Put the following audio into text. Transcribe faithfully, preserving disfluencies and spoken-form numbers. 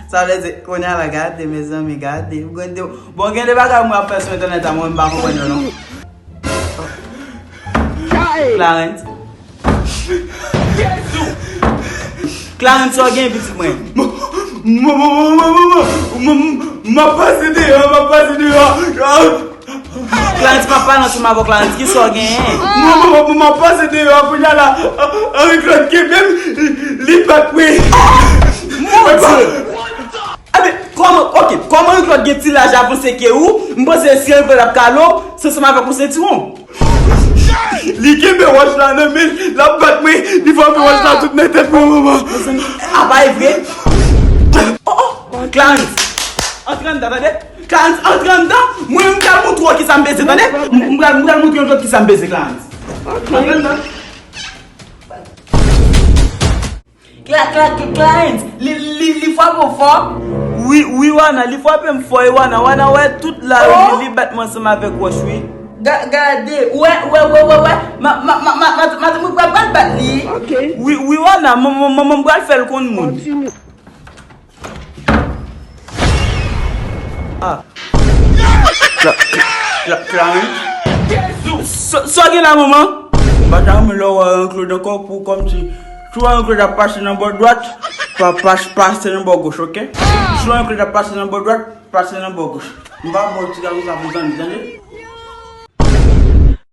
Sa vle di, kounye a la, gade, mezanmi, gade. Bon, gen de bagay mwen ap fè sou entènèt a mwen, m pa konprann yo, non. Clarence. Clarence, sa w gen, pitit mwen? M ap pase deyò, m ap pase deyò. Clarence, papa nan ansanm avè w, Clarence, ki sa w genyen? M ap pase deyò, kounye a la, Henri Claude kenbe m, li bat mwen. Mon Dieu! Ebe, kòman, ok, kòman Henri Claude gen ti laj avanse ke ou? M panse si Henri Claude ap kale w, se ansanm avèk yon sentiwon. Li kenbe wòch la nan men l, l ap bat mwen, li frape wòch la tout nan tèt mwen, manman. Mezanmi, apa e vre? Oh, oh, Clarence, antre anndan, tande? Clarence, antre anndan, mwen menm m pral montre w kisa m peze, tande? M, m pral, m pral montre w kisa m peze, Clarence. Antre anndan. Cla-, Cla-, Cla-, Clarence, li, li, li frape w fò? Wi, wi, Wana, li frape m fò, e Wana, Wana wè tout la, oh, li, li bat mwen ansanm avèk wòch, wi. Ga-, gade, wè, wè, wè, wè, wè, ma, ma, ma, ma, ma, madanm mwen pral, pral bat li. Ok. Wi, wi, Wana, mwen, mwen, mwen, mwen pral fè l konn moun. Kontinye. Ah. Cla-, Cla-, Clarence? Sa, sa gen la, manman? M pa ta renmen lè w wè Jean Claude ankò pou kòmsi. Si w wè Jean Claude ap pase nan bò dwat, pa, pa, pase nan bò goch, ok? Si w wè Jean Claude ap pase nan bò dwat, pase nan bò goch. M pa ba w ti gason sa pou zanmi, tande?